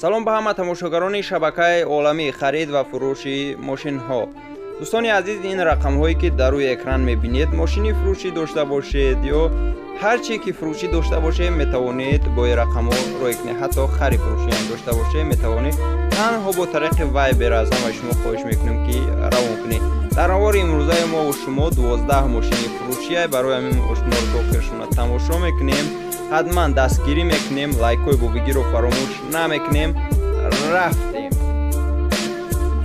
Салом ба ҳама тамошогарони шабакаи оламӣ харид ва фурӯши мошинҳо. Дӯстони азиз, ин рақамҳое ки дар рӯи экран мебинед, мошини фурӯшӣ дошта бошед ё ҳар чизе ки фурӯшӣ дошта бошед, метавонед бо ин рақамҳо рой кунед. Ҳатто хари фурӯшӣ ҳам дошта бошед, метавонед танҳо бо тариқи Viber аз ҳамаи шумо хоҳиш мекунем ки равон кунед. Дар навори имрӯзаи мо ва шумо 12 мошини фурӯшӣ барои ҳамин мошинҳоро то охиршона тамошо мекунем. Ҳатман дастгирӣ мекунем, лайкҳои бобигиро фаромӯш намекунем. Рафтем.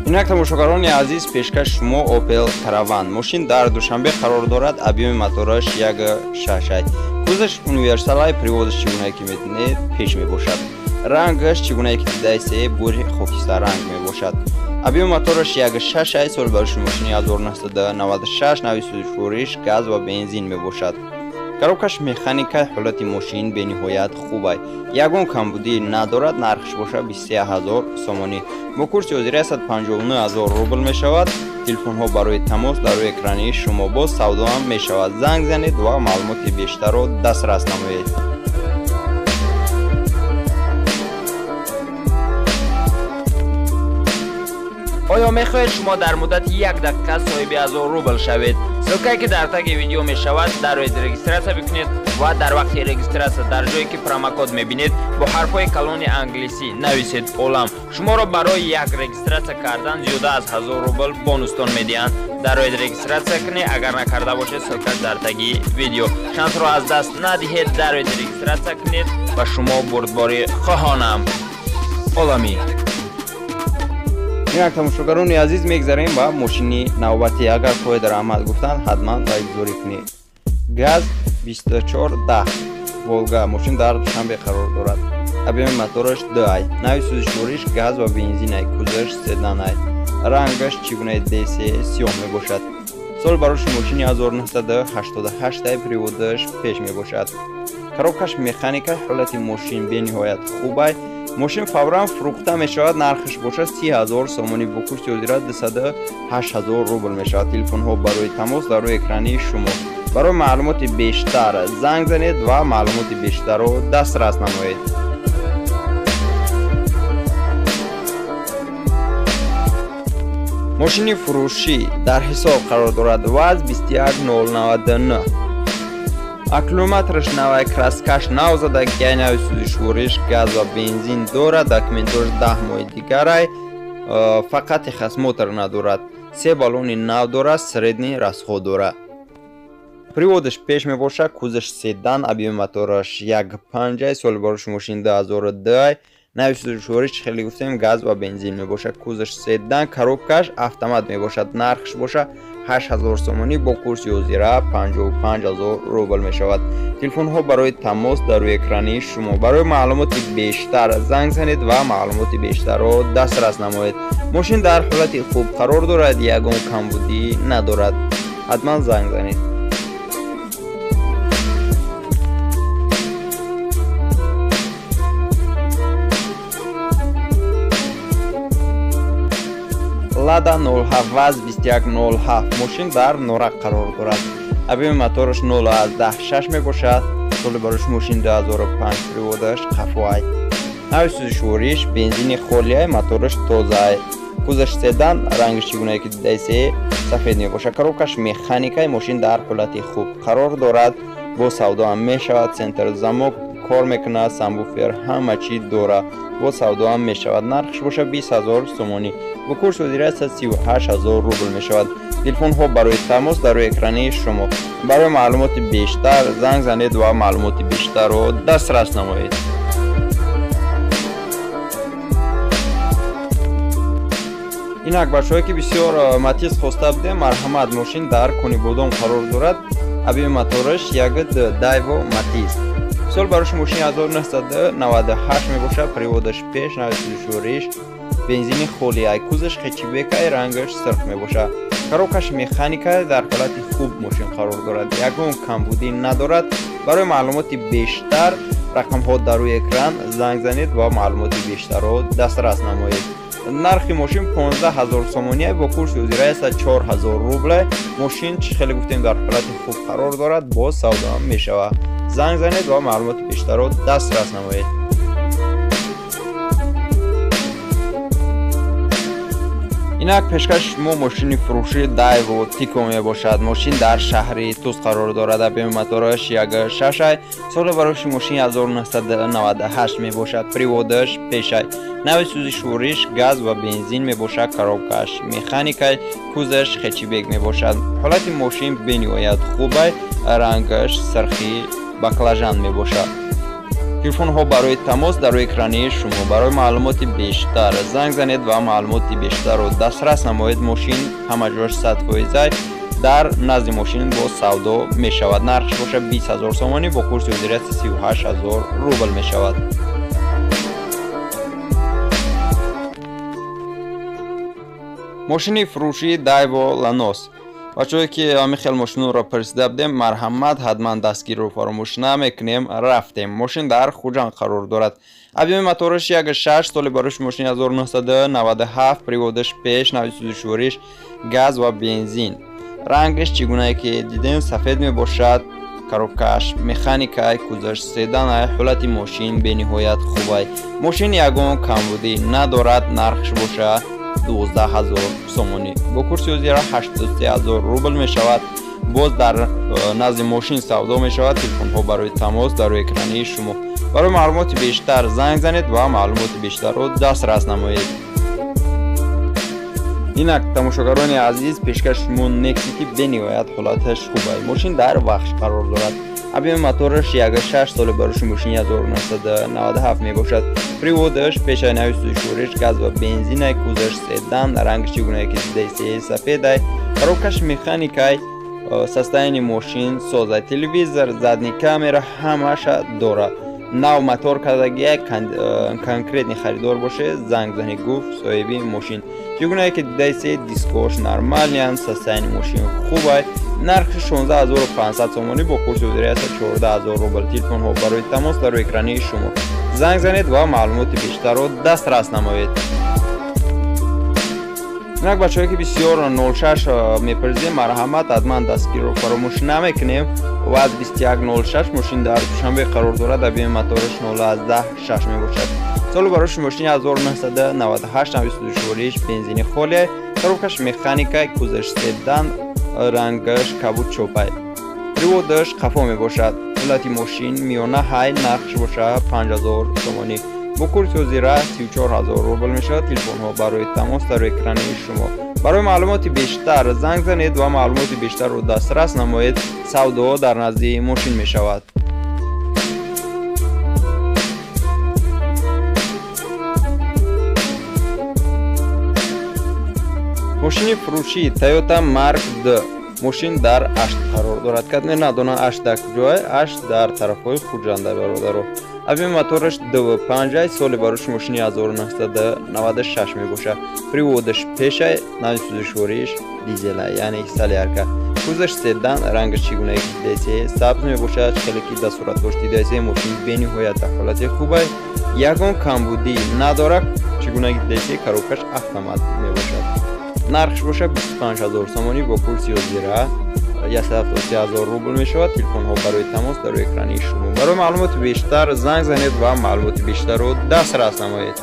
Инак тамошогарони азиз, пешкаш шумо Opel Caravan. Мошин дар Душанбе қарор дорад, объёми мотораш 1.6. Кузоваш универсалай, приводаш чӣ гунае ки медонед пеш мебошад. Рангаш чӣ гунае ки дидаед, бури хокистарранг мебошад. Объёми мотораш 1.6, соли барои мошини 1996, нави сӯзишвориш газ ва бензин мебошад. Коробкаш механика, ҳолати мошин бениҳоят хубай. Ягон камбудӣ надорад, нархш бошад 23000 сомонӣ. Бо курси ҳозира 159000 рубл мешавад. Телефонҳо барои тамос дар рӯи экрани шумо, боз савдо ҳам мешавад. Занг занед ва маълумоти бештарро дастрас намоед. Оё мехоҳед шумо дар муддати як дақиқа соҳиби 1000 рубл шавед? Ссылкае ки дар таги видео мешавад, дароед регистрация бикунед ва дар вақти регистрация дар ҷое ки промокод мебинед бо ҳарфҳои калони англисӣ нависед олам. Шуморо барои як регистрация кардан зиёда аз 1000 рубл бонустон медиҳанд. Дароед регистрация кунед, агар накарда бошед, ссылка дар таги видео. Шансро аз даст надиҳед, дароед регистрация кунед ва шумо бурдборӣ хоҳонам. Оламӣ. Инак тамошогарони азиз, мегзарем ба мошини навбатӣ. Агар хоҳед раҳмат гуфтан, ҳатман лайкгузорӣ кунед. ГАЗ 2410 Волга. Мошин дар Душанбе қарор дорад. Объёми мотораш 2 ай. Нави сӯзишвориш газ ва бензин ай. Кузоваш седан ай. Рангаш чӣ гунаи DC сиёҳ мебошад. Соли бароши мошини 1988 ай, приводаш пеш мебошад. Коробкаш механика, ҳолати мошин бениҳоят хубай. Мошин фавран фурӯхта мешавад, нархаш бошад 30000 сомонӣ, бо курси ҳозира 208000 рубл мешавад. Телефонҳо барои тамос дар рӯи экрани шумо. Барои маълумоти бештар занг занед ва маълумоти бештарро дастрас намоед. Мошини фурӯшӣ дар ҳисоб қарор дорад. ВАЗ 21099. Аккумулятораш навай, краскаш нав зада, гай нави сӯзишвориш газ ва бензин дорад, документош 10 моҳи дигарай, фақат техосмотр надорад. Се баллони нав дорад, средний расход дорад. Приводаш пеш мебошад, кузоваш седан, объёми мотораш 1.5, соли бароши мошин 2002, нави сӯзишвориш чӣ хеле гуфтем газ ва бензин мебошад. Кузоваш седан, коробкаш автомат мебошад. Нархш бошад 8000 сомонӣ, бо курси ҳозира 55000 рубл мешавад. Телефонҳо барои тамос дар рӯи экрани шумо. Барои маълумоти бештар занг занед ва маълумоти бештарро дастрас намоед. Мошин дар ҳолати хуб қарор дорад, ягон камбудӣ надорад. Ҳатман занг занед. Лада 07 ВАЗ 2107. Мошин дар Норак қарор дорад. Объёми мотораш 0.6 мебошад. Соли барош мошин 2005, приводаш қафоай. Нави сӯзишвориш бензини холиай, мотораш тозаай. Кузоваш седан, рангаш чӣ гунае ки дидаед сафед мебошад. Коробкаш механикай, мошин дар ҳолати хуб қарор дорад. Бо савдо ҳам мешавад, центр замок кор мекунад, сабвуфер ҳама чӣ дорад. Бо савдо ҳам мешавад. Нархш бошад 20000 сомонӣ. Бо курси ҳозира 38000 рубл мешавад. Телефонҳо барои тамос дар рӯи экрани шумо. Барои маълумоти бештар занг занед ва маълумоти бештарро дастрас намоед. Инак бачаҳое ки бисёр Матиз хоста будем, марҳамат, мошин дар Конибодом қарор дорад. Объёми мотораш 1.2 Дайво Матиз. Сол бароши мошини 1998 мебошад, приводаш пеш, нави сӯзишвориш бензини холиай, кузоваш хэтчбекай, рангаш сирх мебошад. Коробкаш механика, дар ҳолати хуб мошин қарор дорад, ягон камбудӣ надорад. Барои маълумоти бештар рақамҳо дар рӯи экран, занг занед ва маълумоти бештарро дастрас намоед. Нархи мошин 15000 сомонӣ, бо курси ҳозира 4000 рубл. Мошин чӣ хеле гуфтем дар ҳолати хуб қарор дорад, боз савдо ҳам мешавад. Занг занед ва маълумоти бештарро дастрас намоед. Инак пешкаш шумо мошини фурӯши Daewoo Tico мебошад. Мошин дар шаҳри Тус қарор дорад. Объеми мотораш 1.6, соли барои мошин 1998 мебошад. Приводаш пешай. Нави сӯзишвориш газ ва бензин мебошад. Коробкаш механикай, кузаш хэтчбек мебошад. Ҳолати мошин бениҳоят хубай, рангаш сирхи баклажан мебошад. Телефонҳо барои тамос дар рӯи экрани шумо. Барои маълумоти бештар занг занед ва маълумоти бештарро дастрас намоед. Мошин ҳама ҷош 100% дар назди мошин бо савдо мешавад. Нархш бошад 20 000 сомонӣ, бо курси ҳозирияти 38 000 рубл мешавад. Мошини фурӯшии Daewoo Lanos. Бачаҳое ки ҳамин хел мошинро пурсида будем, марҳамат, ҳатман дастгирро фаромӯш намекунем. Рафтем. Мошин дар Хуҷанд қарор дорад. Объеми мотораш 1.6, соли барои мошин 1997, приводаш пеш, нави сӯзишвориш газ ва бензин. Рангаш чӣ гунае ки дидем сафед мебошад. Коробкаш механикай, кузаш седанай. Ҳолати мошин бениҳоят хубай. Мошин ягон камбудӣ надорад. Нархш бошад 12 000 сомонӣ, бо курси ҳозира 83 000 рубл мешавад. Боз дар назди мошин савдо мешавад. Телефонҳо барои тамос дар рӯи экрани шумо. Барои маълумоти бештар занг занед ва маълумоти бештарро дастрас намоед. Инак тамошогарони азиз, пешкаш шумо Nexia ки бениҳоят ҳолаташ хубай. Мошин дар Вахш қарор дорад. Объеми мотораш 1.6, соли барои мошин 1997 мебошад. Приводаш пешай, нави сӯзишвориш газ ва бензинай, кузаш седан, рангаш чӣ гунае ки дидаи сафедай, коробкаш механикай, состояние мошин созай, телевизор, задний камера ҳамаша дорад. Нав мотор кардагия, конкретный харидор боше занг зани, гуфт соҳиби мошин. Чӣ гунае ки дидаи дискош нормалиян, состояние мошин хубай. Нархи 16500 сомонӣ, бо курси ҳозирия 14000 рубл. Телефонҳо барои тамос дар рӯи экрани шумо. Занг занед ва маълумоти бештарро дастрас намоед. Инак бачаҳое ки бисёр 06 мепурсем, марҳамат, ҳатман дастгирро фаромӯш намекунем. ВАЗ 2106 мошин дар Душанбе қарор дорад. Объеми мотораш 0.6 мебошад. Соли барои мошин 1998, нави сӯзишвориш бензини холия, коробкаш механика, кузаш седан, рангаш кабуд чопай. Приводаш қафо мебошад. Ҳолати мошин миёна ҳай, нархш бошад 5000 сомонӣ, бо курси ҳозира 34000 рубл мешавад. Телефонҳо барои тамос дар рӯи экрани шумо. Барои маълумоти бештар занг занед ва маълумоти бештарро дастрас намоед. Савдо дар назди мошин мешавад. Мошини фурӯшии Toyota Mark II. Мошин дар Ашт қарор дорад. Кадме надона Ашт дар куҷое? Ашт дар тарафҳои Хуҷанда, бародаро. Объеми мотораш 2.5, соли барои мошини 1996 мебошад. Приводаш пешай, нави сӯзишвориш дизелай, яъне солярка. Кузаш седан, рангаш чӣ гунае ки дидасе сабз мебошад. Хеле ки дар суратҳош дидасе, мошин бениҳоят дар ҳолати хубай, ягон камбудӣ надорад. Чӣ гунае ки дидасе, коробкаш автомат мебошад. Нархш бошад 25 000 сомонӣ, бо курси ҳозира 173 000 рубл мешавад. Телефонҳо барои тамос дар рӯи экрани шумо. Барои маълумоти бештар занг занед ва маълумоти бештарро дастрас намоед.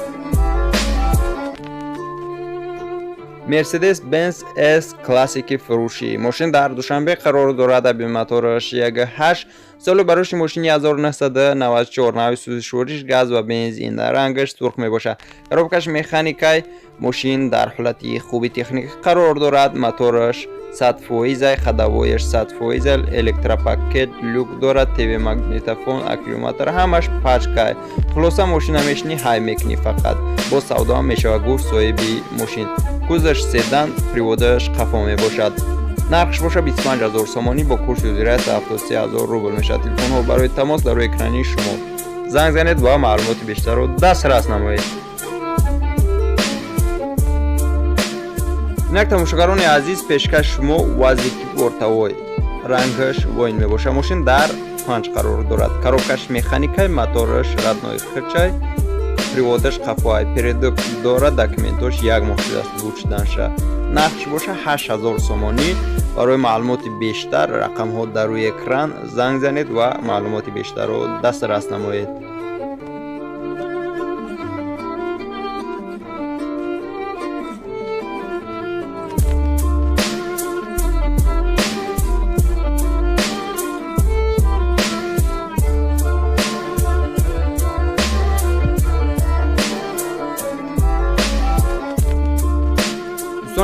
Mercedes-Benz S классики фурӯшӣ. Мошин дар Душанбе қарор дорад. Объеми мотораш 1.8, соли барои мошини 1994, нави сӯзишвориш газ ва бензин, рангаш сурх мебошад. Коробкаш механикай, мошин дар ҳолати хуби техникӣ қарор дорад. Мотораш 100%, ходовояш 100%, электропакет, люк дорад, ТВ, магнитофон, аккумулятор ҳамаш пачкай. Хулоса мошина мешини ҳай мекунӣ фақат. Бо савдо ҳам мешавад, гуфт соҳиби мошин. Кузаш седан, приводаш қафо мебошад. Нархш бошад 25 000 сомонӣ, бо курси ҳозира 73 000 рубл мешавад. Телефонҳо барои тамос дар рӯи экрани шумо. Занг занед ва маълумоти бештарро дастрас намоед. Инак тамошогарони азиз, пешкаш шумо УАЗики бортовой, рангаш воин мебошад. Мошин дар 5 қарор дорад. Коробкаш механикай, мотораш родной хирчай, приводаш қафоай, передок дорад, документош як моҳ шудааст буд шуданша. Нархш боша 8000 сомонӣ. Барои маълумоти бештар рақамҳо дар рӯи экран, занг занед ва маълумоти бештарро дастрас намоед.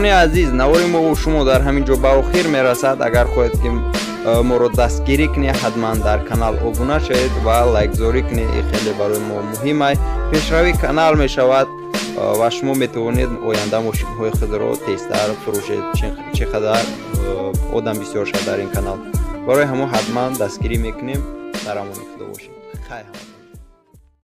Дӯстони азиз, навори мо шумо дар ҳамин ҷо ба охир мерасад. Агар хоҳед, ки моро дастгирӣ кунед, ҳатман дар канал обуна шавед ва лайкзорӣ кунед. Ин хеле барои мо муҳим аст, пешравии канал мешавад ва шумо метавонед оянда мошинҳои худро тезтар фурӯшед, чӣ қадар одам бисёр шавад дар ин канал. Барои ҳамон ҳатман дастгирӣ мекунем. Дар амони Худо бошед. Хайр.